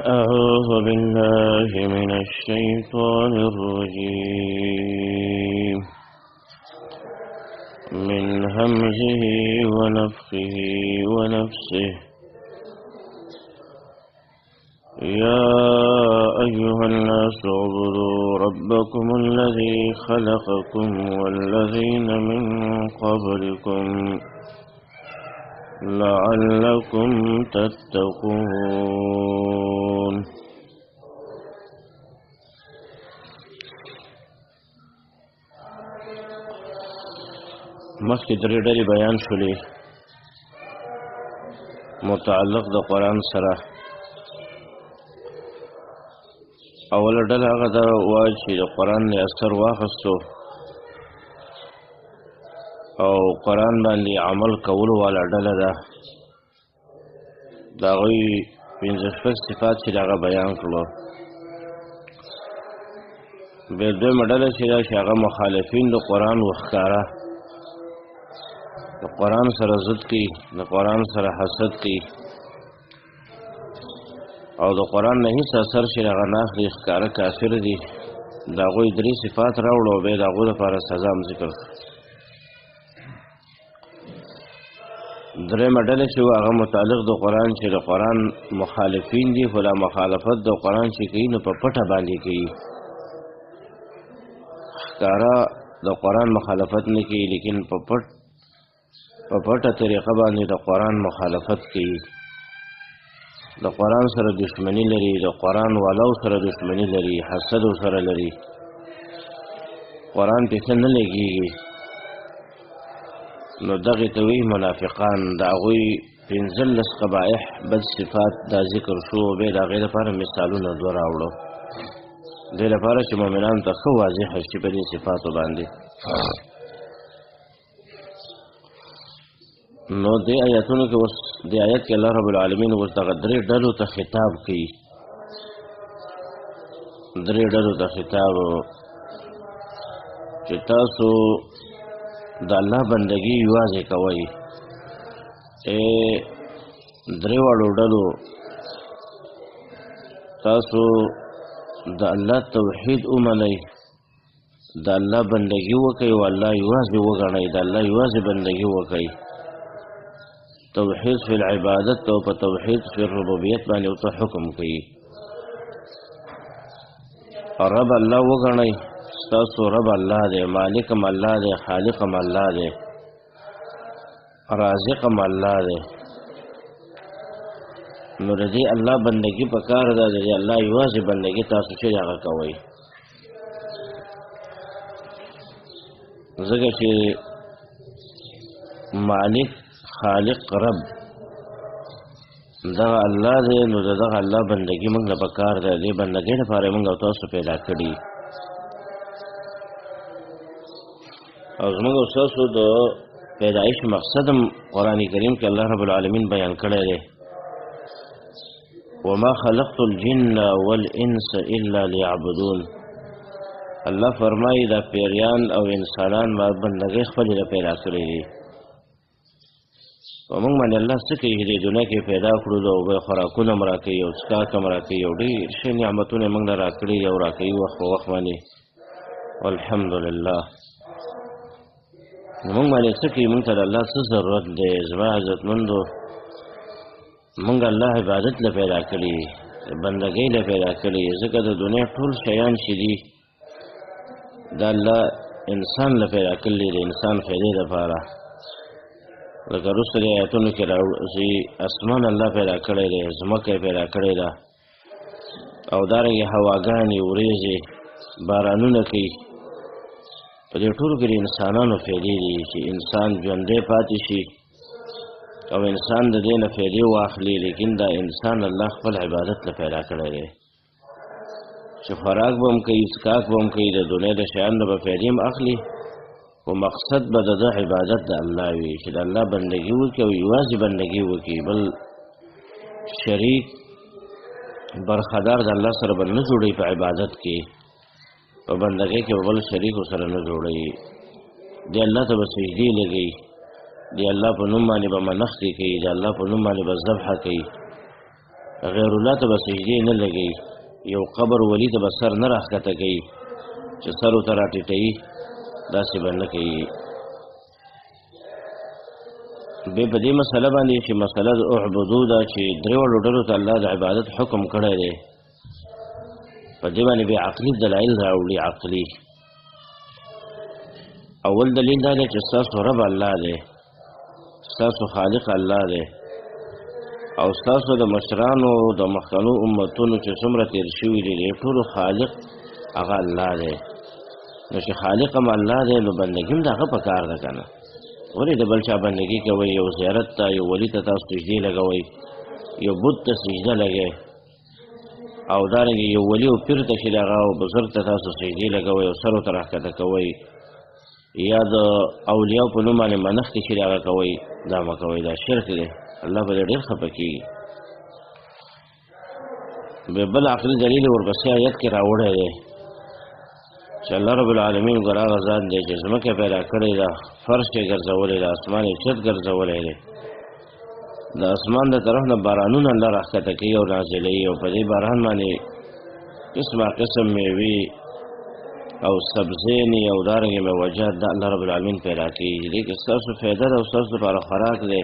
أعوذ بالله من الشيطان الرجيم من همزه ونفخه ونفسه. يا أيها الناس اعبدوا ربكم الذي خلقكم والذين من قبلكم لعلكم تتقون. مخکې درې ډلې بیان شولې متعلق د قرآن سره. اوله ډله هغه دا وه چې د قرآن نه اثر واخیستو او قرآن باندې عمل کولو والا ډله ده. د هغوی پنځه شپږ صفات چې هغه بیان کړو. بیا دویمه ډله چې ده چې هغه مخالفین د قرآن وښکاره، د قرآن سره ضد کوي، د قرآن سره حسد کوي او د قرآن نه هیڅ اثر چې هغه نه اخلي، ښکاره کافر دي. د هغوی درې صفات راوړو او بیا د هغو دپاره سزا هم ذکر کړه. درېیمه ډله چې وه هغه متعلق د قرآن چې د قرآن مخالفین دي، خو دا مخالفت د قرآن چې کوي نو په پټه باندې کوي، ښکاره د قرآن مخالفت نه کوي، لیکن په پټه طریقه باندې د قرآن مخالفت کوي، د قرآن سره دشمنی لري، د قرآن والو سره دشمنی لري، حسد سره لري، قرآن پې ښه نه لګېږي. نو دغې ته وایي منافقان. د هغوی 15 قبایح بد صفات دا ذکر شو، بیا د هغې دپاره مثالونه دوه راوړو، دې لپاره چې مؤمنانو ته ښه واضح شي په دې صفاتو باندې. نو دې آیاتونو کې اوس دې آیت کې الله رب العالمین اوس دغه درې ډلو ته خطاب کوي، درې ډلو ته خطاب چې تاسو د الله بندگی یوازې کوئ. ای درې واړو ډلو تاسو د الله توحید ومنئ، د الله بندگی وکئ او الله یوازې وګڼئ، د الله یوازې بندگی وکئ. توحید فی العبادت او په توحید فی الربوبیت باندې ورته حکم کوي. رب الله وګڼئ، ستاسو رب الله دی، مالک هم الله دی، خالق هم الله دی، رازق هم الله دی. نو د دې الله بندگی په کار ده، د دې الله یوازې بندگی تاسو چې هغه کوئ، ځکه چې مالک خالق رب دغه الله دی. نو د دغه الله بندگی موږ له پکار ده، دې بندګۍ لپاره موږ او تاسو پیدا کړي. او زموږ او تاسو د پیدایش مقصد هم قرآن کریم کې الله رب العالمین بیان کړی دی، وما خلقت الجن والانس الا ليعبدون. الله فرمایي دا پیریان او انسانان ما بندګۍ خپلې له پیدا کړي دي. او موږ باندې الله څه کوي؟ دې دنیا کې پیدا کړو، او به خوراکونه هم راکوي او څښاک هم راکوي او ډېر ښه نعمتونه یې موږ له راکړي او راکوي وخت په وخت باندې، والحمدلله. نو موږ باندې څه کوي؟ موږ ته د الله څه ضرورت دی؟ زما عزتمندو، موږ الله عبادت له پیدا کړي، بندګۍ له پیدا کړي، ځکه د دنیا ټول شیان چې دي دا الله انسان له پیدا کړي، د انسان فایدې لپاره. لکه وروسته د آیتونو کې راځي، اسمان الله پیدا کړی دی، ځمکه یې پیدا کړې ده، او دارنګې هواګانې، ورېځې، بارانونه کوي. په دې ټولو کې د انسانانو فایدې دي چې انسان ژوندی پاتې شي او انسان د دې نه فایدې واخلي. لیکن دا انسان الله خپل عبادت له پیدا کړی دی چې خوراک به هم کوي، څښاک به هم کوي، د دنیا د شیانو نه به فایدې هم اخلي، خو مقصد به د ده عبادت د الله وي چې د الله بندګي وکړي او یوازې بندګي وکړي، بل شریک برخدار د الله سره به نه جوړوي په عبادت کې، په بندګۍ کې به بل شریک سره نه جوړوي. دی الله ته به سجدې لګوي، دی الله په نوم باندې به منښتې کوي، د الله په نوم باندې به ذبح کوي، غیر الله ته به سجدې نه لګوي، یو قبر ولي ته به سر نه راښکته کوي چې سر ورته راټیټوي، داسې به نه کوي. به په دې مسله باندې چې مسله د اعبدو ده چې درېواړو ډلو ته الله د عبادت حکم کړی دی، په دې باندې به عقلي دلایل راوړي. عقلي اول دلیل دا دی چې ستاسو رب الله دی، ستاسو خالق الله دی، او ستاسو د مشرانو د مخکنو امتونو چې څومره تېر شوي دي د ټولو خالق هغه الله دی. نو چې خالق هم الله دی نو بندګي هم د هغه په کار ده که نه؟ ولې د بل چا بندګي کوئ؟ یو زیارت ته، یو ولي ته تاسو سجدې لګوئ، یو بت ته سجده لګئ، او دارنګه یو ولي او پیر ته چې د هغه او بزرګ ته تاسو سجدې لګوئ او سر ورته راښکته کوئ، یا د اولیاء په نوم باندې منښتې چې هغه کوئ، دا مه کوئ، دا شرک دی، الله به دې ډېر خفه کېږي. به بل عقلي دلیل ورپسې آیت کې راوړی دی چې الله رب العالمین ګور هغه ذات دی چې ځمکه پیدا کړې ده، فرش یې ګرځولی دی، اسمان یې چت ګرځولی دی، د اسمان د طرف نه بارانونه الله راښکته کوي او نازلوي، او په دې باران باندې قسمه قسم میوې او سبزینې او دارنګې میوجات د الله رب العالمین پیدا کوي. دې کې ستاسو فایده ده او ستاسو لپاره خوراک دی.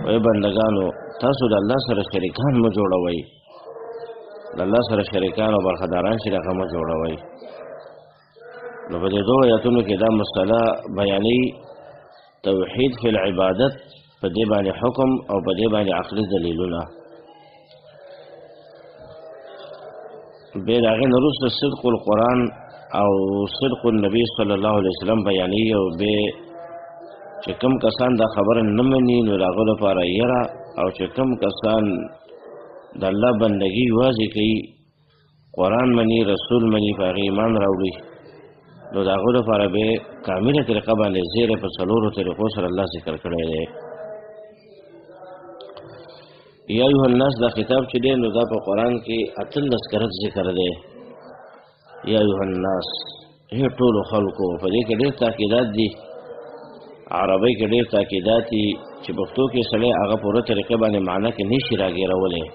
وای بندګانو، تاسو د الله سره شریکان مه جوړوئ، د الله سره شریکان او برخداران چې هغه مه جوړوئ. نو په دې دوو آیاتونو کې دا مسله بیانوي، توحید فی العبادت، په دې باندې حکم او په دې باندې عقلي دلیلونه. بیا د هغې نه وروسته صدق القرآن او صدق النبي صلی الله علیه وسلم بیانوي، او بیا چې کوم کسان دا خبره نه مني نو د هغو لپاره یره، او چې کوم کسان د الله بندګي یوازې کوي، قرآن مني، رسول مني، په هغې ایمان راوړي، نو د هغو لپاره به کامله طریقه باندې زیری په څلورو طریقو سره الله ذکر کړی دی. یا ایها الناس دا خطاب چې دی نو دا په قرآن کې 18 کرت ذکر دی. یا ایها الناس، هی ټولو خلکو، په دې کې ډېر تاکیدات دي، عربۍ کې ډېر تاکیدات دي چې پښتو کې سړی هغه پوره طریقه باندې معنا کې نشي راګیرولی.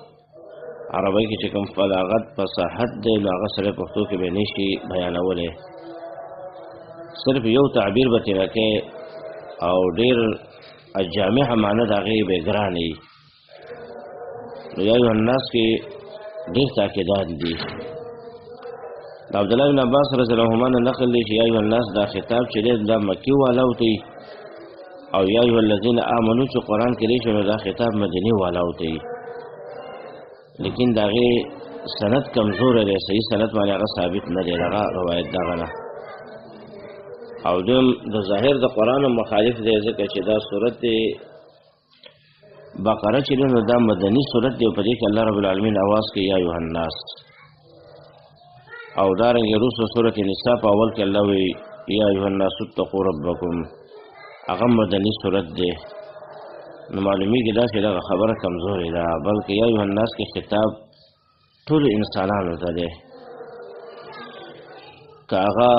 عربۍ کې چې کوم بلاغت فصاحت دی نو هغه سړی پښتو کې به نشي بیانولی، صرف یو تعبیر به ترې کوي او ډېر جامع معنا د هغې به ګرانه وي. نو یا ایها الناس کې ډېر تاکیدات دي. د عبدالله بن عباس رضی الله عنهما نه نقل دی چې یا ایها الناس دا خطاب چې دی دا مکي والاو ته، او یا ایها الذین آمنو چې قرآن کې دی نو دا خطاب مدني والاو ته، لیکن د هغې سند کمزوری دی، صحیح سند باندې هغه ثابت نه دی، دغه روایت دغه نه. او دویم د ظاهر د قرآن مخالف دی، ځکه چې دا سورت دی بقره چې دی نو دا مدني سورت دی، او په دې کې الله رب العالمین اواز کوي یا ایها الناس. او دارنګه وروسته سورت نساء په اول کې الله وایي یا ایها الناس اتقوا ربکم، هغه مدني سورت دی. نو معلومیږي دا چې دغه خبره کمزورې ده، بلکې یا ایها الناس کې خطاب ټولو انسانانو ته دی، که هغه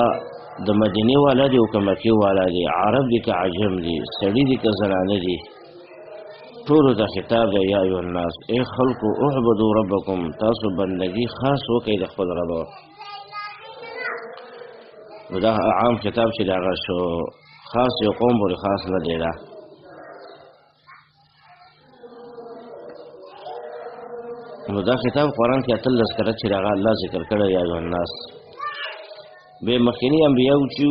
د مدینې والا دی او که مکې والا دی، عرب دی که عجم دی، سړي دی که زنانه دی، ټولو ته خطاب دی یا ایها الناس، ای خلکو اعبدوا ربکم، تاسو بندګي خاص وکړئ د خپل رب. نو دا عام خطاب چې د هغه شو، خاص یو قوم پورې خاص نه دی. دا نو دا خطاب قرآن کې 18 کرت چې هغه الله ذکر کړی یا ایها الناس. به مخکیني انبیاء چې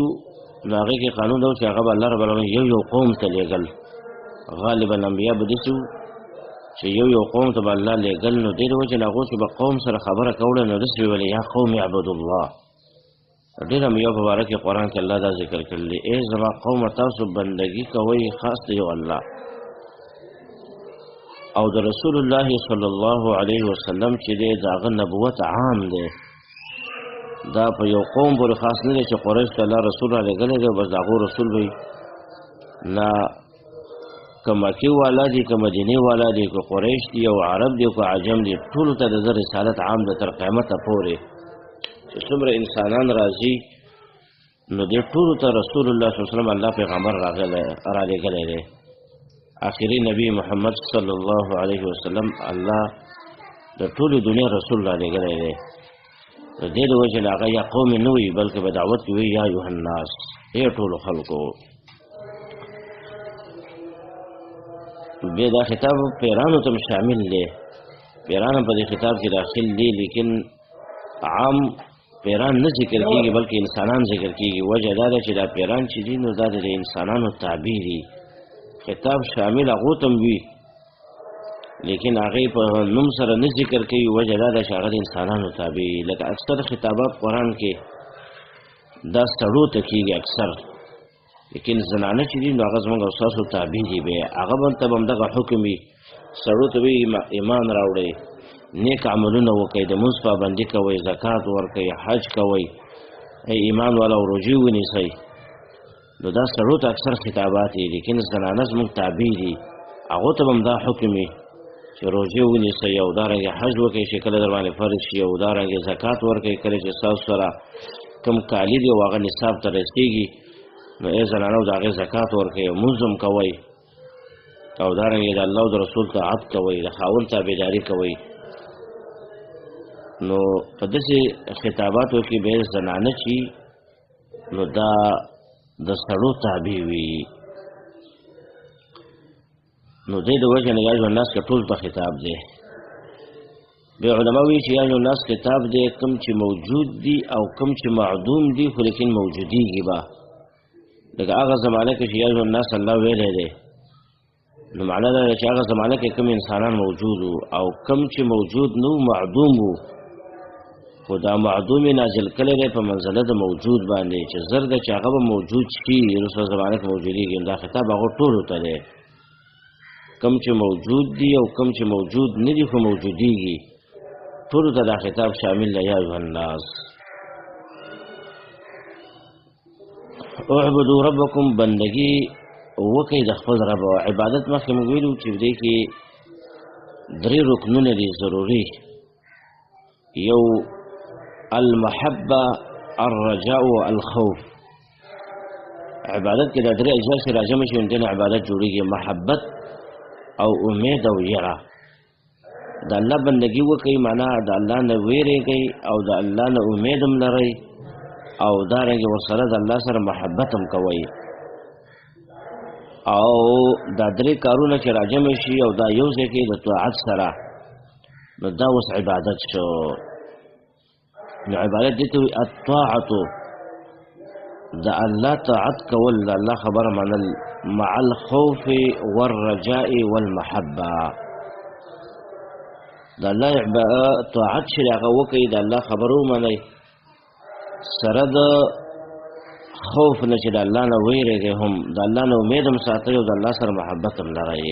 نو هغې کې قانون دا و چې هغه به الله رب العالمین یو یو قوم ته لېږل. غالبا انبیاء به داسې وو چې یو یو قوم ته به الله لېږل، نو دې د وجې نه هغو چې به قوم سره خبره کوله نو داسې به ویل یا قوم اعبدوا الله. ډېر انبیاء په باره کې قرآن کې الله دا ذکر کړل دی، ای زما قوم تاسو بندګي کوئ خاص د یو الله. او د رسول الله صلی الله علیه وسلم چې دی د هغه نبوت عام دی، دا په یو قوم پورې خاص نه دی چې قریش ته الله رسول را لېږلی دی بس د هغو رسول به وي، نه که مکې والا دي که مدینې والا دي که قریش دي او عرب دي او که عجم دي، ټولو ته د ده رسالت عام دی تر قیامته پورې. چې څومره انسانان راځي نو دې ټولو ته رسول الله صلی الله علیه وسلم الله پیغمبر را لېږلی دی. آخري نبی محمد صلی الله علیه وسلم الله د ټولې دنیا رسول را لېږلی دی. د دې د وجې نه هغه یا قوم نه وي، بلکې په دعوت کې وي یا ایها الناس، ای ټولو خلکو. بیا دا خطاب پیرانو ته شامل دی، پیران په دې خطاب کې داخل دي، لیکن عام پیران نه ذکر کیږي بلکې انسانان ذکر کیږي. وجه دا ده چې دا پیران چې دي نو دا د انسانانو تابع دي، خطاب شامل هغو ته وي، لیکن هغې په نوم سره نه ذکر کوي. وجه دا ده چې هغه د انسانانو تابع دي. لکه اکثر خطابات قرآن کې دا سړو ته کیږي اکثر، لیکن زنانه چې دي نو هغه زموږ او ستاسو تابع دي، بیا هغه به ته به هم دغه حکم وي، سړو ته به ایمان راوړئ، نیک عملونه وکړئ، د لمونځ پابندي کوئ، زکات ورکړئ، حج کوئ، ای ایمان والا روژې ونیسئ. نو دا سړو ته اکثر خطابات دي، لیکن زنانه زموږ تابع دي، هغو ته به هم دا حکم وي چې روژې ونیسئ او دارنګې حج وکړئ چې کله در باندې فرض شي، او دارنګې زکات ورکړئ کله چې ستاسو سره کوم کالي دي او هغه نصاب ته رسېږي، نو ای زنانو د هغې زکات ورکړئ او لمونځ هم کوئ، او دارنګې د الله او د رسول طاعت کوئ، د خاوند تابعداري کوئ. نو په داسې خطاباتو کې به زنانه چې نو دا د سړو تابع وي. نو دې د وجه نه یا ایها الناس کې ټول ته خطاب دی. بیا علما وایي چې یا ایها الناس خطاب دی کوم چې موجود دي او کوم چې معدوم دي، خو لیکن موجودیږي به. لکه هغه زمانه کې چې یا ایها الناس الله ویلی دی، نو معنا دا ده چې هغه زمانه کې کوم انسانان موجود وو او کوم چې موجود نو معدوم وو، خو دا معدوم یې نازل کړی دی په منزله د موجود باندې، چې زر ده چې هغه به موجود شي، وروسته زمانه کې موجودېږي. دا خطاب هغو ټولو ته دی، کوم چې موجود دي او کوم چې موجود نه دي خو موجودېږي، ټولو ته دا خطاب شامل دی یا ایها الناس. اعبدوا ربکم، بندگی وکئ د خپل رب. عبادت مخکې موږ ویلو چې دې کې درې رکنونه دي ضروري، یو المحبه، الرجاء، الخوف. عبادت کې دا درې اجزا چې راجمع شي نو دې نه عبادت جوړېږي، محبت او امید او یره. د الله بندگی وکئ، معنا د الله نه ویرېږئ او د الله نه امید هم لرئ، او دارنګې ورسره د الله سره محبت هم کوئ. او دا درې کارونه چې راجمع شي او دا یو ځای کې د طاعت سره، نو دا اوس عبادت شو. نو عبادت دې ته وایي الطاعة، د الله طاعت کول، د الله خبره منل، مع الخوف والرجاء والمحبة. د الله طاعت چې هغه وکړي، د الله خبره ومنئ، سره د خوف نه چې د الله نه ویرېږئ هم، د الله نه امید هم ساتئ او د الله سره محبت هم لرئ.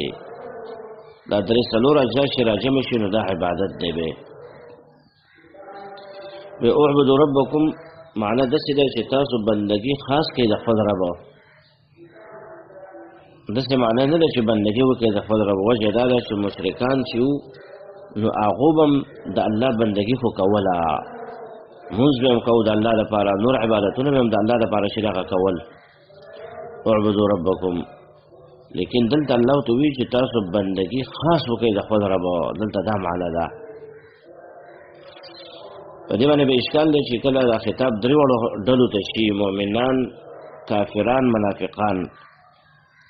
دا درې څلور اجزا چې راجمع شي نو دا عبادت دی. به به اعبدوا ربکم معنا داسې دی چې تاسو بندگی خاص کړئ د خپل رب. داسې معنا نه ده چې بندگی وکړئ د خپل رب. وجه دا ده چې مشرکان چې وو نو هغو به هم د الله بندگی خو کوله، لمونځ به هم کوو د الله دپاره، نور عبادتونه به هم د الله دپاره چې دغه کول، اعبدوا ربکم. لیکن دلته الله ته وایي چې تاسو بندگی خاص وکړئ د خپل رب. دلته دا معنا ده. په دې باندې به اشکال دی چې کله دا خطاب درې واړو ډلو ته شي، مؤمنان، کافران، منافقان،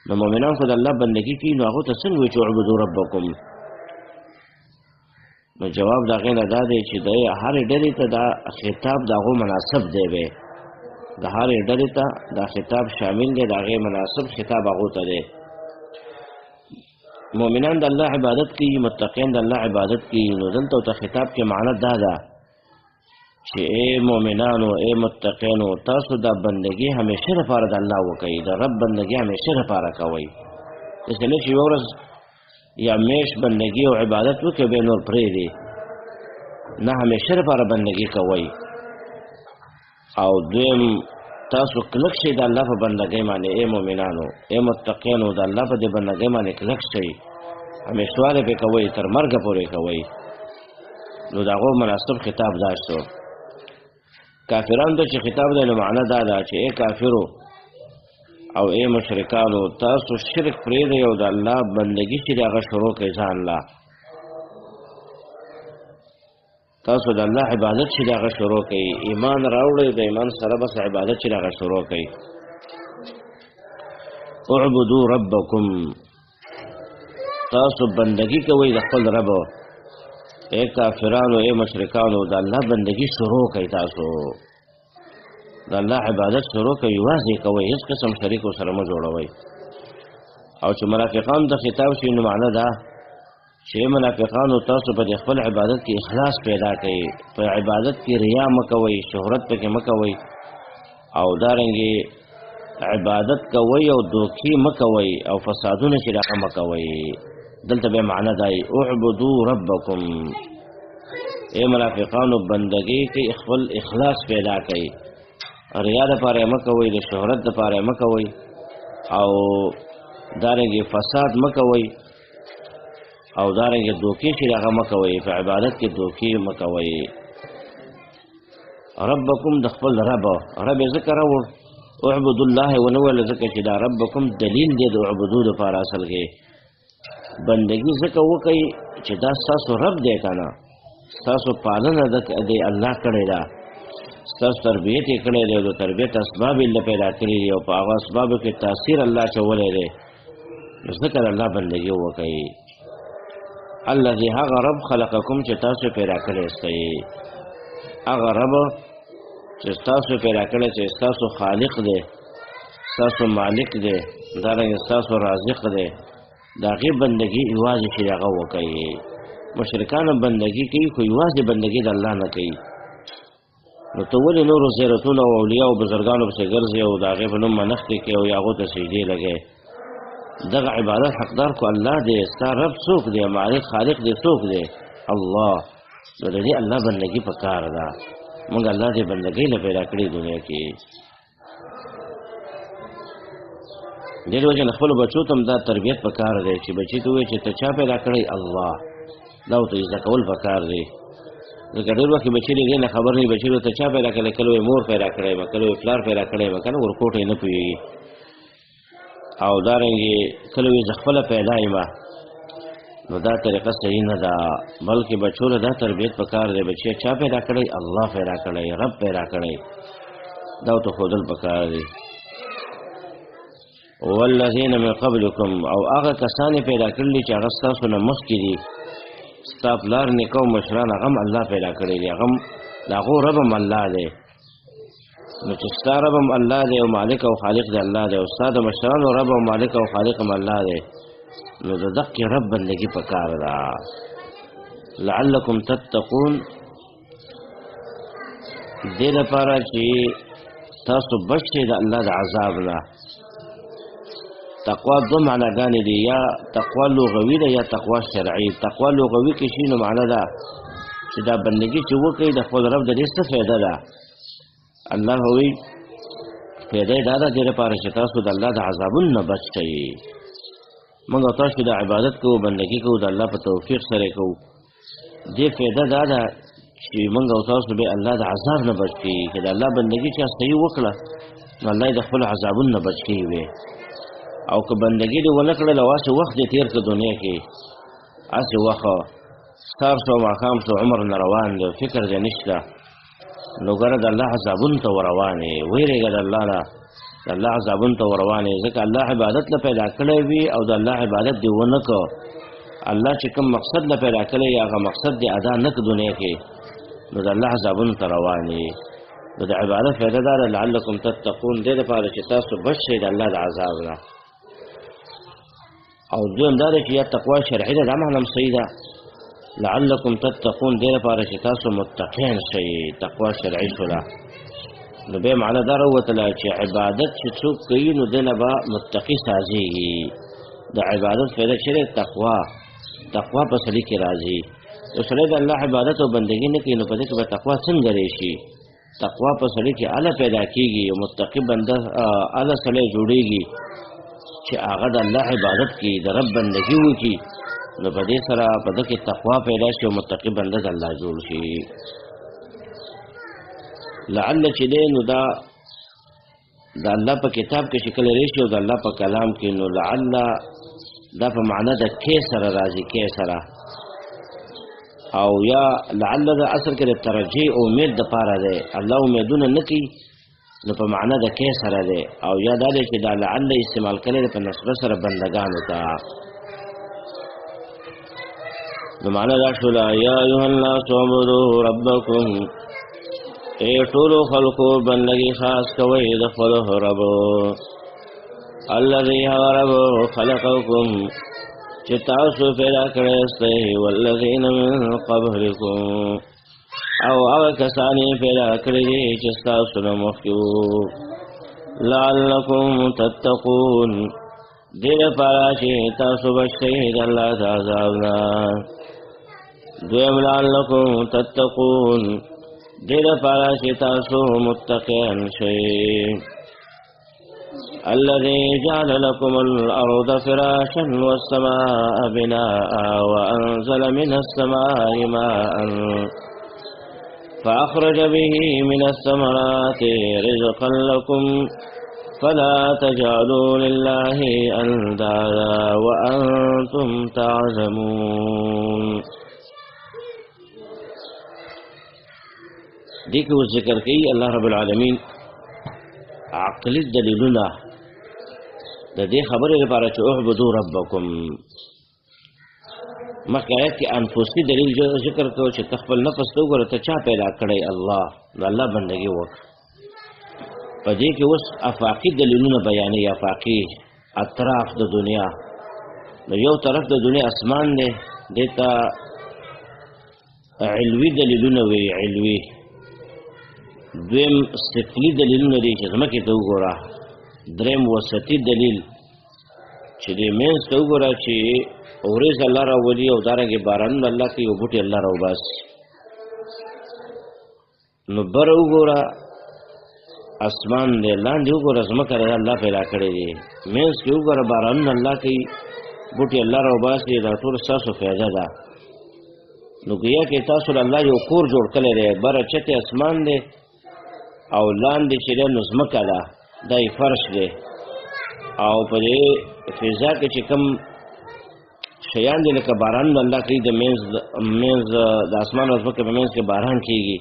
نو مؤمنان خو د الله بندگی کوي، نو هغو ته څنګه وایي چې اعبدوا ربکم؟ نو جواب د هغې نه دا دی چې د هرې ډلې ته دا خطاب د هغو مناسب دی، به د هرې ډلې ته دا خطاب شامل دی، د هغې مناسب خطاب هغو ته دی. مؤمنان د الله عبادت کوي، متقین د الله عبادت کوي، نو دلته ورته خطاب کې معنا دا ده چې ای مؤمنانو، ای متقینو، تاسو دا بندگی همیشه لپاره د الله وکئ، د رب بندگی همیشه لپاره کوئ. داسې نه چې یوه ورځ یا میش بندگی او عبادت وکړئ بیا نور پرېږدئ، نه، همیشه لپاره بندگی کوئ. او دویم، تاسو کلک شئ د الله په بندګۍ باندې، ای مؤمنانو، ای متقینو، د الله په دې بندګۍ باندې کلک شئ، همیشوالی پرې کوئ، تر مرګه پورې کوئ. نو د هغو مناسب خطاب دا شو. کافرانو ته چې خطاب دی نو معنا دا ده چې ای کافرو، او اے مشرکانو تاسو شرک پرېږدئ او د الله بندگی چې د هغه شروع کړئ ځان له. تاسو د الله عبادت چې د هغه شروع کړئ، ایمان راوړئ، د ایمان سره بس عبادت چې د هغه شروع کړئ. اعبدوا ربکم، تاسو بندگی کوئ د خپل رب. اے کافرانو، اے مشرکانو، د الله بندگی شروع کړئ. تاسو د الله عبادت شروع کوي، یوازې کوئ، هیڅ قسم شریک سره مه جوړوئ. او چې منافقان د خطاب شي نو معنا دا چې منافقانو تاسو په خپل عبادت کې اخلاص پیدا کړئ، په عبادت کې ریا مه کوئ، شهرت پکې مه کوئ، او دارنګې عبادت کوئ او دوکې مه کوئ او فسادونه چې هغه مه کوئ. دلته به معنا دی اعبدوا ربکم، اے منافقانو بندگی کې خپل اخلاص پیدا کړئ، ریا دپاره مه کوئ، د شهرت دپاره مه کوئ، او دارنګې فساد مه کوئ، او دارنګې دوکې چې هغه مه کوئ، په عبادت کې دوکې مه کوئ. ربکم د خپل رب، رب یې ذکر راوړ، اعبدوا الله ونه ویل، ځکه چې دا ربکم دلیل دی د اعبدو دپاره. اصل کې بندگی ځکه وکئ چې دا ستاسو رب دی که نه، ستاسو پالنه د الله کړې ده، ستاسو تربیت یې کړی دی، او د تربیت اسباب یې له پیدا کړي دي، او په هغه اسبابو کې تاثیر الله اچولی دی، نو ځکه د الله بندګي وکئ. الذي هغه رب خلقکم چې تاسو پیدا کړی یاستئ، هغه رب چې تاسو پیدا کړی، چې ستاسو خالق دی، ستاسو مالک دی، دارنګه ستاسو رازق دی، د هغې بندګي یوازې چې هغه وکئ. مشرکان بندګي کوي خو یوازې بندګي د الله نه کوي. نو ته ولې نورو زیارتونو او اولیاء او بزرګانو پسې ګرځې او د هغې په نوم منښتې کوې او یا هغو ته سجدې لګوې؟ دغه عبادت حقدار خو الله دی، ستا رب څوک دی، مالک خالق دی څوک دی؟ الله. نو د دې الله بندګي پکار ده. موږ الله دې بندګۍ له پیدا کړې دنیا کې. دې وجه نه خپلو بچو ته هم دا تربیت پکار دی چې بچي ته ووایي چې ته چا پیدا کړی؟ الله. دا ورته زده کول پکار دی، ځکه ډېر وخت بچی له دې نه خبر نه وي، بچی ورته چا پیدا کړی؟ کله وایي مور پیدا کړی یم، کله وایي پلار پیدا کړی یم، که نه ورکوټه یې نه پوهېږي. او دارنګې کله وایي زه خپله پیدا یم. نو دا طریقه صحیح نه ده، بلکې بچو له دا تربیت پکار دی، بچی چا پیدا کړی؟ الله پیدا کړی، رب پیدا کړی، دا ورته ښودل پکار دی. والذین من قبلکم، او هغه کسان یې پیدا کړي چې هغه ستاسو نه مخکې دي، ستا پلار نیکه او مشران هغه هم الله پیدا کړي دي، هغه هم د هغو رب هم الله دی. نو چې ستا رب هم الله دی او مالک او خالق دی الله دی، او ستا د مشرانو رب او مالک او خالق هم الله دی، نو د دقې رب بندګي پکار ده. لعلکم تتقون، دې لپاره چې تاسو بچ شئ د الله د عذاب نه. تقوا دو معناګانې دي، یا تقوا لغوي ده یا تقوا شرعي. تقوا لغوي کې شي نو معنا ده چې دا بندګي چې وکړي د خپل رب د دې څه فایده ده. الله وایي فایده یې دا ده دې لپاره چې تاسو د الله د عذابونو نه بچ شئ. موږ تاسو د عبادت کوو، بندګي کوو، د الله په توفیق سره کوو. دې فایده دا ده چې موږ او تاسو به الله د عذاب نه بچ کړي. چې د الله بندګي چې صحیح وکړه نو الله یې د خپل عذابونو نه بچ کړي وي. او که بندګي دې ونه کړله، هسې وخت دې تېر کړ دنیا کې، هسې وخت سهار شو ماښام شو عمر نه روان دی، فکر دې نشته، نو ګوره د الله عذابونو ته وروان یې، وېرېږه د الله نه، د الله عذابونو ته وروان یې. ځکه الله عبادت له پیدا کړی وي او د الله عبادت دې ونه کړ، الله چې کوم مقصد له پیدا کړی هغه مقصد دې ادا نه کړ دنیا کې، نو د الله عذابونو ته روان یې. نو د عبادت فایده دا ده لعلکم تتقون، دې لپاره چې تاسو بچ شئ د الله د عذاب نه. او دویم دا ده چې یا تقوا شرعي ده، دا معنی هم صحیح ده، لعلکم تتقون، دې لپاره چې تاسو متقین شئ، تقوا شرعي شوله. نو بیا معنی دا راووتله چې عبادت چې څوک کوي نو دی نه به متقي سازېږي. د عبادت فایده چې دی تقوا، تقوا په سړي کې راځي. یو سړی د الله عبادت او بندګي نه کوي نو په دې کې به تقوا څنګه راشي؟ تقوا په سړي کې اله پیدا کیږي، یو متقي بنده اله سړی جوړیږي چې هغه د الله عبادت کوي، د رب بندګي وکړي، نو په دې سره په ده کې تقوا پیدا شي او متقي بنده د الله جوړ شي. لعل چې دی نو دا د الله په کتاب کې شکل راشي او د الله په کلام کې، نو لعل دا په معنا د کې سره راځي، کې سره، او یا لعل د اصل کې د ترجیح او امید د پاره ده، الله امیدونه نه کوي نو په معنا د کې سره ده، او یا دا چې دا لعل استعمال کړي په نسبت سره بندگانو ته. نو معنا دا شول یا ایها الناس اعبدوا ربکم، اے ټول خلقو بندگی خاص کوي د خپل رب، الذي هو رب خلقکم چې تاسو پیدا کړی یاستئ، والذین من قبلکم او هغه کسان یې پیدا کړي دي چې ستاسو نه مخکې وو، لعلکم تتقون، دې لپاره چې تاسو بچ شئ د الله د عذاب نه. دویم لعلکم تتقون، دې لپاره چې تاسو متقیان شئ. الذي جعل لكم الأرض فراشا والسماء بناء وأنزل من السماء ماء فأخرج به من الثمرات رزقا لكم فلا تجعلوا لله أندادا وأنتم تعلمون. دې کې اوس ذکر کوي الله رب العالمین عقلي دلیلونه د دې خبرې لپاره چې اعبدوا ربکم. مخکې آیت کې انفسي دلیل ذکر کړو چې ته خپل نفس ته وګوره ته چا پیدا کړی، الله، نو الله بندګي وکړه. په دې کې اوس افاقي دلیلونه بیانوي، افاقي اطراف د دنیا. نو یو طرف د دنیا اسمان دی، دې ته علوي دلیلونه وي، علوي. دویم سفلي دلیلونه دي چې ځمکې ته وګوره. دریم وسطي دلیل چې دې منځ ته وګوره چې ورېځ الله راولي او دارنګې باران الله کوي او بوټي الله راوباسي. نو بره وګوره اسمان دی، لاندې وګوره ځمکه ده الله پیدا کړې دي، منځ کې وګوره باران الله کوي، بوټي الله راوباسي، دا ټول ستاسو فایده ده. نو ګویا کې تاسو له الله یو کور جوړ کړی دی، بره چت اسمان دی او لاندې چې دی نو ځمکه ده، دا یې فرش دی. او په دې فضا کې چې کوم شیان دي لکه باران الله کوي، د منځ د اسمان او ځمکې په منځ کې باران کېږي،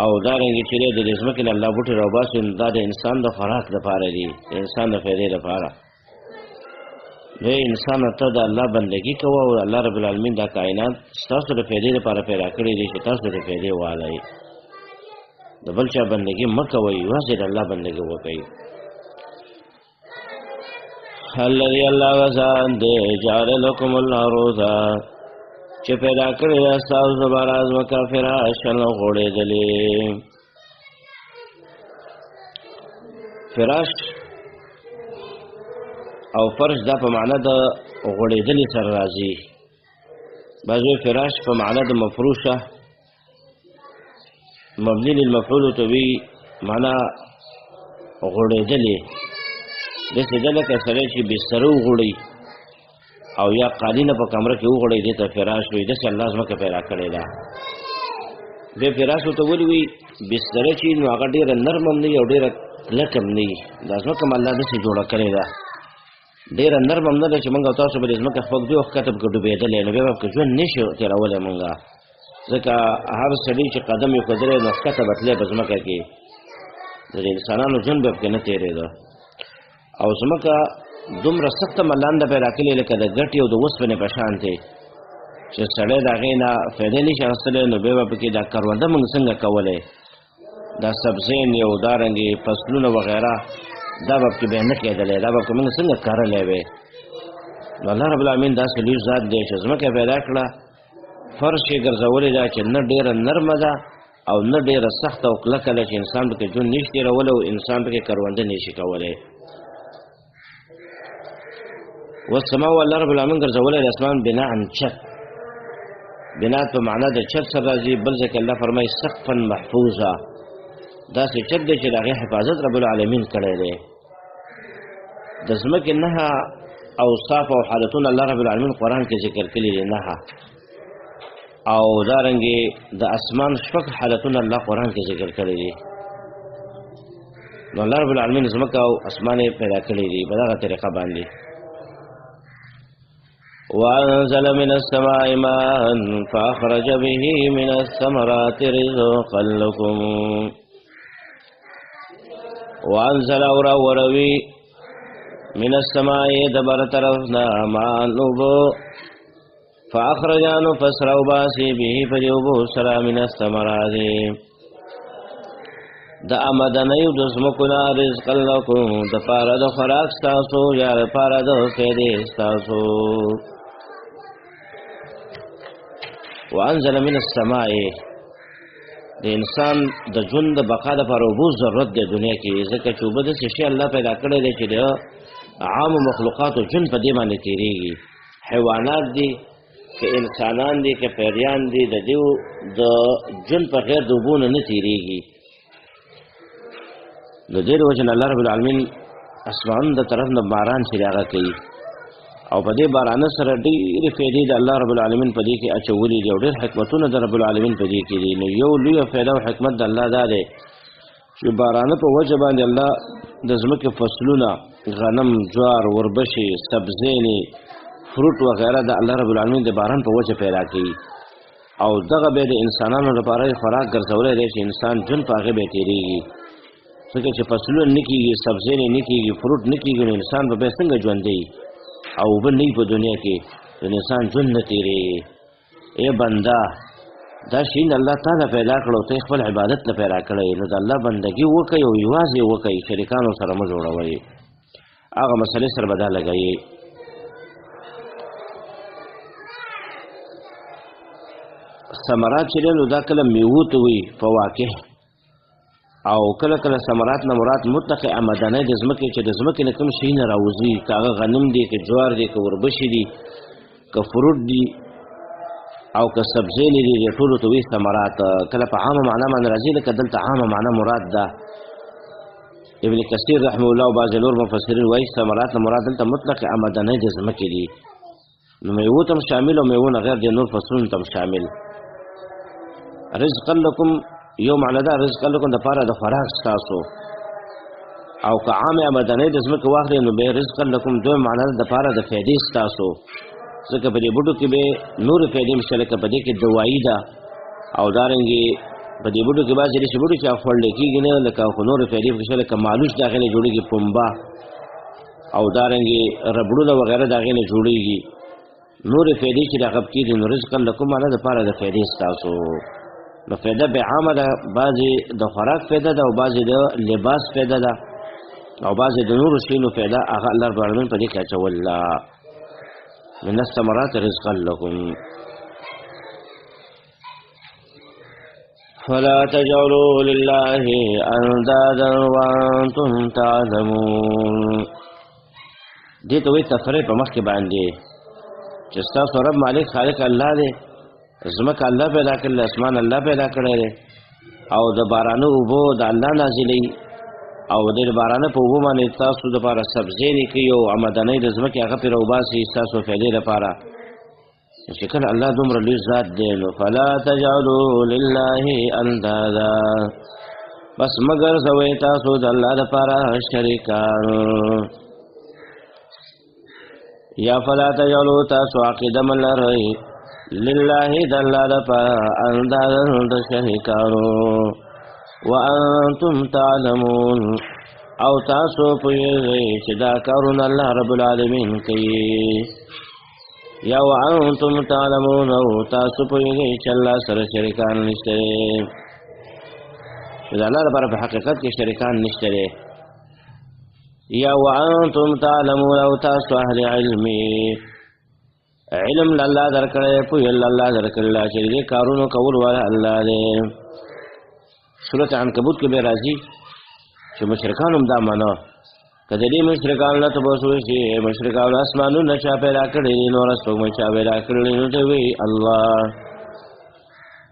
او دا رنګ چې دی د دې ځمکې نه الله بوټي راوباسي، نو دا د انسان د خوراک دپاره دي، د انسان د فایدې دپاره. نو انسان ته د الله بندګي کوه او الله رب العالمین دا کائنات ستاسو د فایدې لپاره پیدا کړی دی چې تاسو د فایدې والئ. د بل چا بندګي مه کوئ، یوازې د الله بندګي وکئ. الذي الله غزان دی جعل لكم الارض چې پیدا کړی ده ستاسو لپاره ځمکه فراشا غوړېدلې. فراش او فرش دا په معنا د غوړېدلې سره راځي. بعضې فراش په معنا د مفروشه مبني للمفعول ته وي، معنا غوړېدلې، داسې ده لکه سړی چې بستره وغوړوي او یا قالینه په کمره کې وغوړوي، دې ته فراش وایي. داسې الله ځمکه پیدا کړې ده. بیا فراش ورته ولې وایي؟ بستره چې نو هغه ډېره نرمه هم نه وي او ډېره کلکه هم نه وي. دا ځمکه هم الله داسې جوړه کړې ده، ډېره نرمه هم نه ده چې موږ او تاسو به د ځمکې خپل دوی ښکته پکې ډوبېدلی، نو بیا به پکې ژوند نه شي تېرولی موږ، ځکه هر سړي چې قدم یې ښودلی نو ښکته به تللی په ځمکه کې، د انسانانو ژوند به پکې نه تېرېده. او ځمکه دومره سخته ملنده پیدا کړې لکه د ګټې او د وسپنې په شان دی چې سړی د هغې نه فایده نه شي اخیستلی، نو بیا به پکې دا کرونده موږ څنګه کولی، دا سبزین او دا رنګې فصلونه وغیره دا به پکې بیا نه کېدلی، دا به پکې موږ څنګه کرلی وی. نو الله رب العالمین داسې لوی ذات دی چې ځمکه پیدا کړه، فرش یې ګرځولې ده چې نه ډېره نرمه ده او نه ډېره سخته او کلکه ده چې انسان پکې ژوند نه شي تېرولی او انسان پکې کرونده نه شي کولی. والسماء الله رب العالمین ګرځولی د اسمان بناء چت، بناء په معنا د چت سره راځي. بل ځای کې الله فرمایي سقفا محفوظا، داسې چت دی چې د هغې حفاظت رب العالمین کړی دی. د ځمکې نهه اوصاف او حالتونه الله رب العالمین قرآن کې ذکر کړي دي، نهه. او دارنګې د اسمان شپږ حالتونه الله قرآن کې ذکر کړي دي. نو الله رب العالمین زمکه او اسمان پیدا کړی دی په دغه طریقه باندې. وانزل من السماء ماء فاخرج به من الثمرات رزقا لكم. وانزل اور وروي من السماء دبر طرفنا ماء نبو فاخرجانو فسرو باسی به فجوبو سرا من الثمرات د آمدنیو د ځمکو نه رزق لکم د پاره د خوراک ستاسو یا د پاره د فایدې ستاسو. وانزل من السماء، د انسان د ژوند د بقا لپاره اوبو ضرورت دی دنیا کې، ځکه چې اوبه داسې شی الله پیدا کړی دی چې د عامو مخلوقاتو ژوند په دې باندې تېرېږي. حیوانات دي که انسانان دي که پیریان دي، د دیو د ژوند په غیر د اوبو نه نه تېرېږي. نو دې وجه نه الله رب العالمین اسمان د طرف نه باران چې هغه کوي، او په دې باران سره ډېرې فایدې د الله رب العالمین په دې کې اچولې دي او ډېر حکمتونه د رب العالمین په دې کې دي. نو یو لوی فایده او حکمت د الله دا دی چې باران په وجه باندې الله د ځمکې فصلونه، غنم، جوار، وربشې، سبزینې، فروټ وغیرہ د الله رب العالمین د باران په وجه پیدا کوي، او دغه به د انسانانو لپاره خوراک ګرځولی دی چې انسان ژوند په هغې به تېرېږي. ځکه چې فصلونه نه کېږي، سبزینې نه کېږي، فروټ نه کېږي، نو انسان به بیا څنګه ژوند دی؟ او اوبه نه په دنیا کې، نو انسان ژوند نه تېرېږي. ای بنده، دا شی الله تعالی پیدا کړو، ته خپل عبادت له پیدا کړی، نو د الله بندګي وکړئ او یوازې وکړئ، شریکانو سره مه جوړوئ. هغه مسئلې سره به دا لګوي. ثمرات چې دی نو دا کله میوو ته وي، فواکه، او کله کله ثمرات نه مراد مطلق آمدنۍ د ځمکې چې د ځمکې نه کوم شی نه راوځي، که هغه غنم دی، که جوار دی، که وربشې دي، که فروټ دي، او که سبزینې دي، دې ټولو ته وي ثمرات. کله په عامه معنا باندې راځي، لکه دلته عامه معنا مراد ده. ابن کثیر رحمه الله او بعضې نور مفسرین وایي ثمرات نه مراد دلته مطلق آمدنۍ د ځمکې دي، نو میوو ته هم شامل او میوو نه غیر د نور فصلونو ته هم شامل. رزقا لکم یو معنا ده، رزقا لکم د پاره د خوراک ستاسو، او که عامه آمدنۍ د ځمکې واخلې نو به رزقا لکم دویم معنا ده د پاره د فایدې ستاسو، ځکه په دې بوټو کې به نورې فایدې هم شته، لکه په دې کې دوایي ده، او دارنګې په دې بوټو کې بعضې داسې بوټي چې هغه خوړلی کېږي نه، لکه خو نورې فایدې پکې شته، لکه مالوچ د هغې نه جوړېږي، پنبه، او دارنګې ربړونه وغیره د هغې نه جوړېږي. نورې فایدې چې د هغه پکې دي، نو رزقا لکم معنا د پاره د فایدې ستاسو. نو فایده به عامه ده، بعضې د خوراک فایده ده، او بعضې د لباس فایده ده، او بعضې د نورو شیانو فایده هغه الله رب العالمین په دې کې اچوله. من الثمرات رزقا لكم. فلا تجعلوا لله اندادا وانتم تعلمون. دې ته وایي تفریح په مخکې باندې چې ستاسو رب مالک خالق الله دی، ځمکه الله پیدا کړې، اسمان الله پیدا کړی دی، او د بارانو اوبو د الله نازلوي، او د بارانه په اوبو باندې تاسو دپاره سبزینې کوي او آمدنۍ د ځمکې هغه پرې راوباسي ستاسو فایدې لپاره. چې کله الله دومره لوی ذات دی، نو فلا تجعلوا لله اندادا، بس مه ګرځوئ تاسو د الله دپاره شریکان. یا فلا تجعلوا تاسو عقیده مه لرئ لله د الله دپاره اندادا د شریکانو، وانتم تعلمون، او تاسو پوهېږئ چې دا کارونه الله رب العالمین کوي. یا وانتم تعلمون، او تاسو پوهېږئ چې الله سره شریکان نشته دی. د الله لپاره په حقیقت کې شریکان نشته دی. یا وانتم تعلمون، او تاسو اهل علم، علم الله درکړی، پوهه الله درکړی چې دې کارونو کول والا الله دی. سورة عنکبوت کې به راځي چې مشرکان هم دا منه، که د دې مشرکانو نه تپوس وشي، مشرکانو اسمانونه چا پیدا کړي دي، نور سپوږمۍ چا پیدا کړي دي، نو ته وایي الله.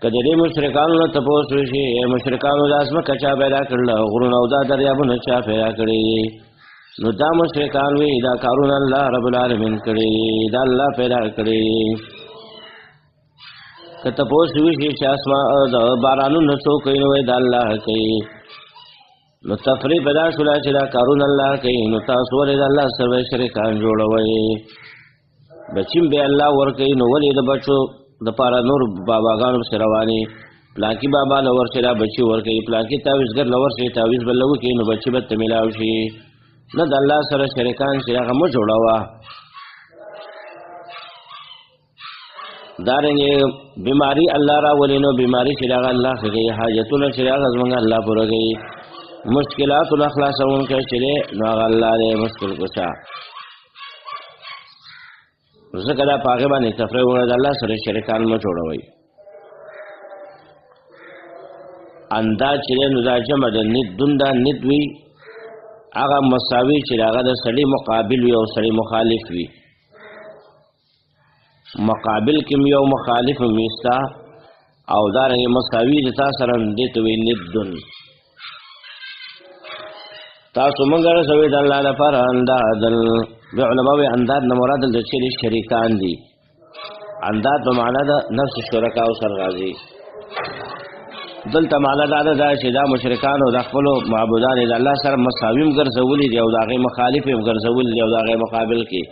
که د دې مشرکانو نه تپوس وشي، مشرکانو دا ځمکه چا پیدا کړله، غرونه او دا دریابونه چا پیدا کړي دي، نو دا مشرکان وایي دا کارونه الله رب العالمین کړي دي، دا الله پیدا کړي دي. که تپوس وشي چې اسمان د بارانونه څوک کوي، نو وایي دا الله کوي. نو تفریح پیدا شوله چې دا کارونه الله کوي، نو تاسو ولې د الله سره شریکان جوړوئ؟ بچیم به الله ورکوي، نو ولې د بچو دپاره نور باباګانو پسې روانې؟ پلانکي بابا له ورشي دا بچي ورکوي، پلانکي تاویزګر له ورشي تاویز به له وکړي، نو بچي به ته میلاو شي. نه د الله سره شریکان چې هغه مه جوړوه. دارنګه بیماری الله راولي، نو بیماری چې هغه الله ښه کوي، حاجتونه چې هغه زموږ الله پوره کوي، مشکلاتونه خلاصوونکی چې دی نو هغه الله دی مشکل کشا. ځکه دا په هغې باندې تفریح وکړه، د الله سره شریکان مه جوړوئ. انداز چې دی نو دا جمع د ند دون دا ند وي، هغه مساوي چې هغه د سړي مقابل وي او سړي مخالف وي. مقابل کې یو مخالف میستا او دارنګه مساوي د تا سره دې ته وي ندون. تاسو مونږ رسوي د الله لپاره انداد. به علماء وی انداد نه مراد د چې شریکان دي، انداد په معنا د نفس شرکا او سر راځي. دلته معنا دا ده چې دا مشرکان او د خپل معبودان د الله سره مساوي هم ګرځولي دي او د هغې مخالف هم ګرځولي دي او د هغې مقابل کې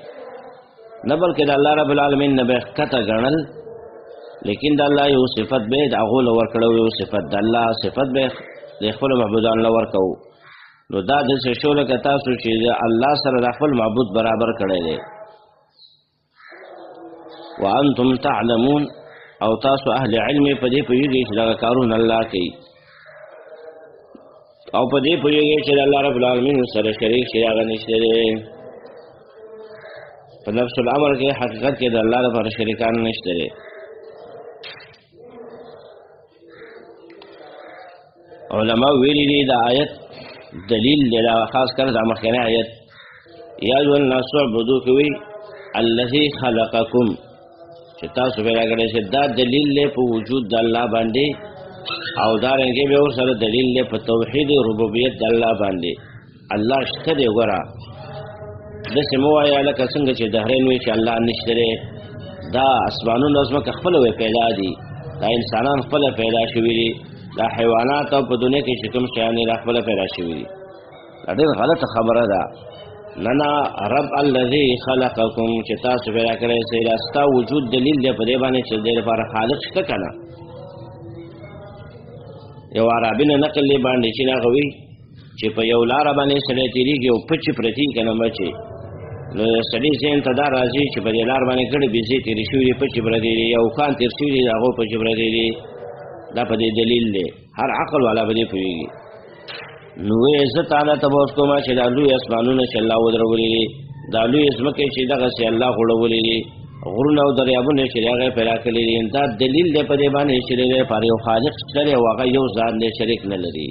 نه، بلکې د الله رب العالمین نه به ښکته ګڼل، لیکن د الله یو صفت به د هغو له ورکړو، یو صفت د الله صفت به د خپل معبودان له ورکوو. نو دا داسې شو لکه تاسو چې د الله سره د خپل معبود برابر کړی دی. وانتم تعلمون، او تاسو اهل علم په دې پوهیږئ چې دغه کارونه الله کوي، او په دې پوهیږئ چې د الله رب العالمین سره شریک شي هغه نشته دی. په نفس الامر کې حقیقت کې د الله لپاره شریکان نشته دی. علماء ویلي دي دا آیت دلیل دی، دا خاص کر دا مخکنی آیت یا ایها الناس اعبدوا کوي الذي خلقکم، چې تاسو پیدا کړی چې دا دلیل دی په وجود د الله باندې، او دا رنګه به ورسره دلیل دی په توحید ربوبیت د الله باندې. الله شته دی، ګوره داسې مه وایه لکه څنګه چې دهرین وایي چې الله نشته دی. دا اسمانونه ځمکه خپله وی پیدا دي، دا انسانان خپله پیدا شوي دي، دا حیوانات او په دنیا کې چې کوم شیان دي دا خپله پیدا شوي دي. دا ډېره غلطه خبره ده. نه نه، رب الذي خلقکم چې تاسو پیدا کړی سئ، دا ستا وجود دلیل دی په دې باندې چې د دې لپاره خالق شته که نه. یو عربي نه نقل دی باندې چې هغه وایي چې په یو لاره باندې سړی تېرېږي او پچې پرتې که نه مچې، نو سړي ذهن ته دا راځي چې په دې لار باندې ګړې بېزې تېرې شوې دي، پچې پرتې دي، یو کان تېر شوی دی، د هغو پچې پرتې دي. دا په دې دلیل دی، هر عقل والا په دې پوهېږي. نو وایي زه تا نه تپوس کوم چې دا لوی اسمانونه چې الله ودرولي دي، دا لوی ځمکې چې دغسې الله غوړولي دي، غرونه او دریابونه چې هغه پیدا کړي دي، دا دلیل دی په دې باندې چې د دې لپاره یو خالق شته دی او هغه یو ځان دی، شریک نه لري.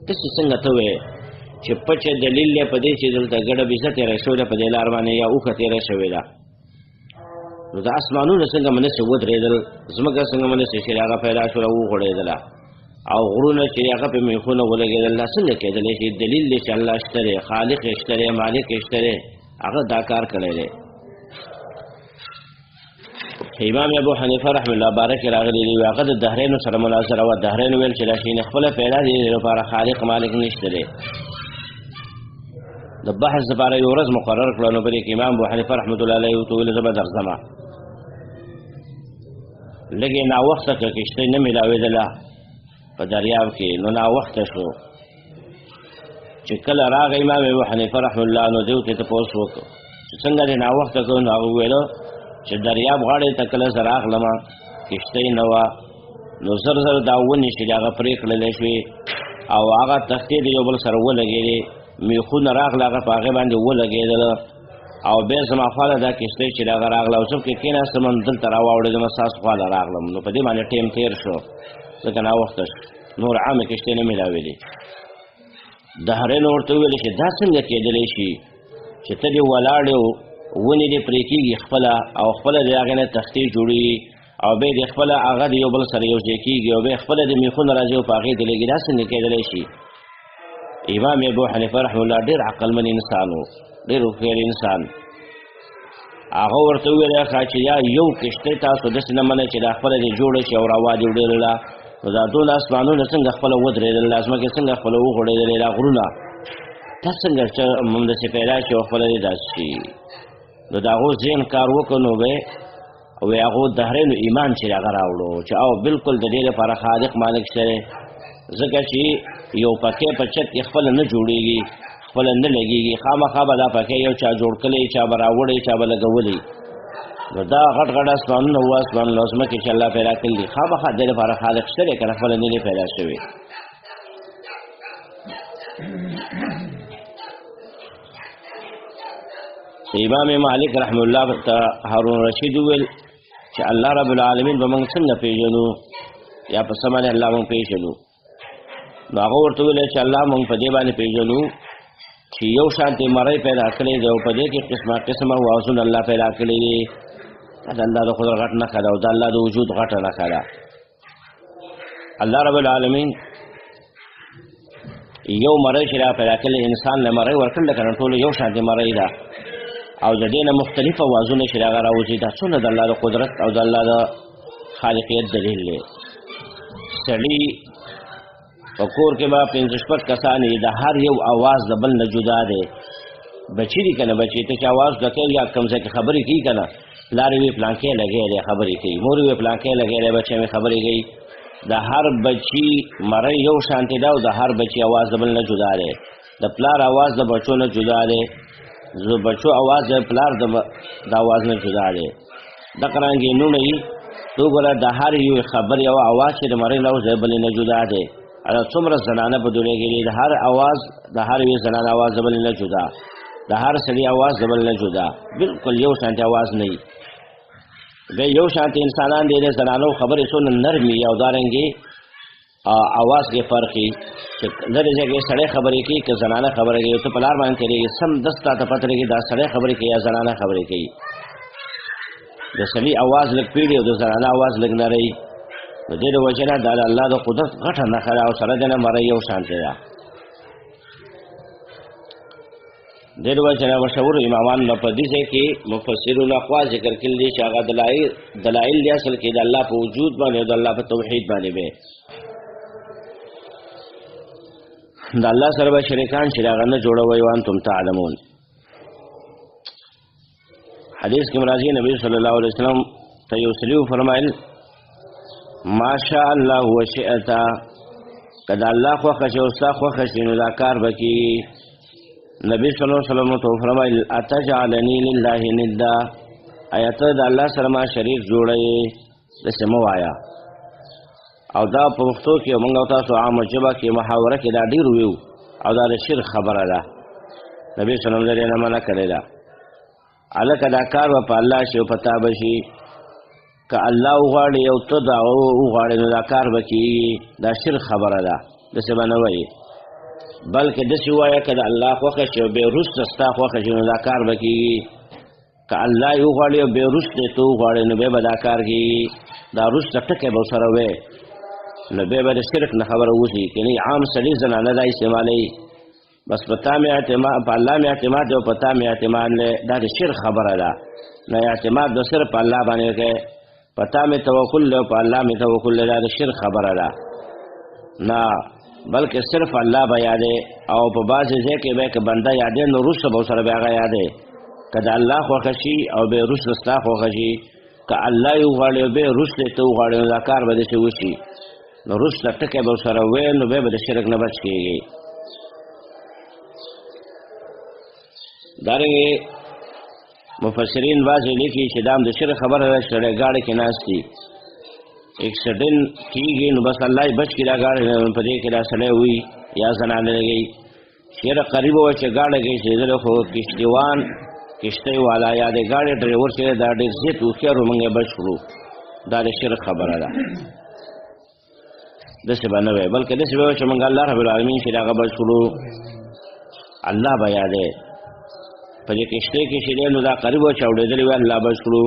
داسې څنګه ته وایې چې پچه دلیل دی په دې چې دلته ګډه بیزه تېره شوې ده په دې لار باندې یا اوښه تېره شوې ده؟ نو د اسمانونه څنګه منسې ودرېدل، ځمکه څنګه منسې چې هغه پیدا شوله وغوړېدله، او غرونه چې هغه په میخونه ولګېدل، دا څنګه کېدلی شي؟ دلیل دی چې الله شته دی، خالق یې شته دی، مالک یې شته دی، هغه دا کار کړی دی. امام ابو حنیفه رحمه الله بارک راغلی دی، هغه د دهرینو سره مناظره وه. دهرین ویل چې دا شی نه خپله پیدا دی، د لپاره خالق مالک نشته دی. د بحث لپاره یو ورځ مقرر کړه، نو په دې کې امام ابو حنیفه رحمة الله علیه ورته وویل زه به درځم. لږې ناوخته که کښتۍ نه میلاوېدله په دریاب کې، نو ناوخته شو. چې کله راغی امام ابو حنیفه رحمه الله، نو دیو ته تپوس وکړ چې څنګه دې ناوخته کړو؟ نو هغه وویل چې دریاب غاړې ته کله زه راغلم کښتۍ نه وه، نو زر زر دا ونې چې هغه پرې کړلی شوې او هغه تختې د یو بل سره ولګېدې، میخونه راغله هغه په هغې باندې ولګېدله، او بیا زما خواله دا کښتۍ چې هغه راغله او زه پکې کښېناستم، دلته راواوړېدم، ستاسو خواله راغلم. نو په دې باندې ټایم تېر شو، ځکه ناوخته شو، نور عامې کښتۍ نه میلاوېدې. دهرین ورته وویل چې دا څنګه کېدلی شي چې ته دې ولاړ یې ونې دې پرې کېږي خپله، او خپله د هغې نه تختې جوړېږي، او بیا دې خپله هغه د یو بل سره یو ځای کېږي، او بیا خپله د میخونه راځي او په هغې دې لګي، دا څنګه کېدلی شي؟ امام ابو حنیفه رحمه الله ډېر عقلمن انسان و، ډېر هوښیار انسان. هغه ورته وویل ښه چې یا یو کښتۍ تاسو داسې نه منئ چې دا خپله دې جوړه شي او راوا دې وړله، نو دا ټول اسمانونه څنګه خپله ودرېدل، دا ځمکې څنګه خپله وغوړېدلې، دا غرونه دا څنګه چې موږ داسې پیدا شي او خپله دې داسې شي. نو د هغو ذهن کار وکړو نو به او هغو دهرینو ایمان چې هغه راوړو چې او بالکل د دې لپاره خالق مالک شته دی، ځکه چې یو پکې په چت کې خپله نه جوړېږي، خپله نه لګېږي، خامخا به دا پکې یو چا جوړ کړی، چا به راوړی، چا به لګولی. نو دا غټ غټ اسمانونه او اسمانونه او ځمکې چې الله پیدا کړي دي، خامخا د دې لپاره خالق شته دی، که نه خپله نه دی پیدا شوی. امام مالک رحم الله ته هارون رشید وویل چې الله رب العالمین به موږ څنګه پېژنو یا په څه باندې الله موږ پېژنو؟ نو هغه ورته وویل چې الله موږ په دې باندې پېژنو چې یو شانتې مرۍ پیدا کړې دی او په دې کې قسمه قسمه وازونه الله پیدا کړي دي. دا د الله د قدرت غټ نښه ده او د الله د وجود غټه نښه ده. الله رب العالمین یو مرۍ چې را پیدا کړې انسان له مرۍ ورکړل که نه ټولو یو شانتې مرۍ ده او د دې نه مختلف اوازونه چې هغه راوځي، دا څونه د الله د قدرت او د الله د خالقیت دلیل دی. سړي په کور کې به پنځه شپږ کسان یې، د هر یو اواز د بل نه جدا دی. بچی دي که نه بچی ته چې اواز ورکوې یا کوم ځای کې خبرې کوي که نه، پلار یې وي پلانکی لګی دی خبرې کوي، مور یې وي پلانکی لګی دی بچی مې خبرې کوي. د هر بچي مرۍ یو شانتې ده او د هر بچي اواز د بل نه جدا دی. د پلار اواز د بچو نه جدا دی، د بچو اواز د پلار د اواز نه جدا دی. دغه رنګې نوڼه یي ته وګوره، د هر یو خبرې یو اواز چې د مرۍ له اوس د بلې نه جدا دی. هغه څومره زنانه په دنیا کې دي، د هر اواز د هر یوې زنانه اواز د بلې نه جدا، د هر سړي اواز د بل نه جدا، بالکل یو شانتې اواز نه وي. بیا یو شانتې انسانان دي، د زنانو خبرې څونه نرمي او دارنګې اواز کې فرق وي چې لرې ځای کې سړی خبرې کوي که زنانه خبرې کوي، ته په لار باندې تېرېږي سم دست تا ته پته لګي دا سړی خبرې کوي یا زنانه خبرې کوي. د سړي اواز لږ پیړي او د زنانه اواز لږ نری. نو دې د وجې نه دا د الله د قدرت غټه نښه ده او سره د نه مرۍ یو شانتې ده. دې د وجې نه مشهور امامان نه په دې ځای کې مفسرون اقوال ذکر کړي دي چې هغه دلایل دي اصل کې د الله په وجود باندې او د الله په توحید باندې به د الله سره به شریکان چې هغه نه جوړوي. وانتم تعلمون. حدیث کې مرضی نبی صلی الله علیه وسلم ته یو سړي وفرمایل ما شاء الله وشئت، که د الله خوښه شي او ستا خوښه شي نو دا کار به کېږي. نبی صلی الله علیه وسلم ته وفرمایل اتجعلني لله ندا، ایا ته د الله سره ما شریک جوړوې؟ داسې مه وایه. او دا په پښتو کې موږ او تاسو عامه ژبه کې محاوره کې دا ډېر ویو او دا د شرک خبره ده. نبی صلی الله علیه وسلم منع کړې ده. هلکه دا کار به په الله شي او په تا به شي. که الله وغواړي او ته دا وغواړې نو دا کار به کېږي. دا شرک خبره ده، داسې به نه وایي، بلکې داسې ووایه که د الله خوښه شي او بیا وروسته ستا خوښه شي نو دا کار به کېږي. که الله یې وغواړي او بیا وروسته یې ته وغواړې نو بیا به دا کار کېږي. دا وروسته ټکی به ورسره وایې نو بیا به د شرک نه خبره وځي. که نه عام سړي زنانه دا استعمالوي، بس په تا مې اعتماد، په الله مې اعتماد دی او په تا مې اعتماد دی، دا د شرک خبره ده. نه اعتماد د صرف په الله باندې وکړې، په تا مې توکل دی او په الله مې توکل دی، دا د شرک خبره ده. نه، بلکې صرف الله به یادې او په بعضې ځای کې به که بنده یادې نو وروسته به ورسره بیا هغه یادې. که د الله خوښه شي او بیا وروسته ستا خوښه شي، که الله یې وغواړي او بیا وروسته یې ته وغواړې نو دا کار به داسې وشي. نو وروسته ټکی به ورسره وایې نو بیا به د شرک نه بچ کېږي. دارنګې مفسرین بعضې لیکي چې دا هم د شرک خبره ده چې سړی ګاډي کې ناست دي، اکسیډنټ کېږي نو بس الله یې بچ کړي دا ګاډی نه، په دې کې دا سړی وي یا زنانه لګوي. چېرې قریب وه چې ګاډی کې چې خو کشتیوان کشتۍ والا یا د ګاډي ډرایور چې دا ډېر زیات هوښیار و، موږ یې بچ کړو. دا د شرک خبره ده. داسې به نه وی، بلکې داسې به وي چې موږ الله رب العالمین چې هغه بچ کړو، الله به یادې. په دې کشتۍ کې چې دی نو دا قریب و چې اوړېدلی وی، الله بچ کړو.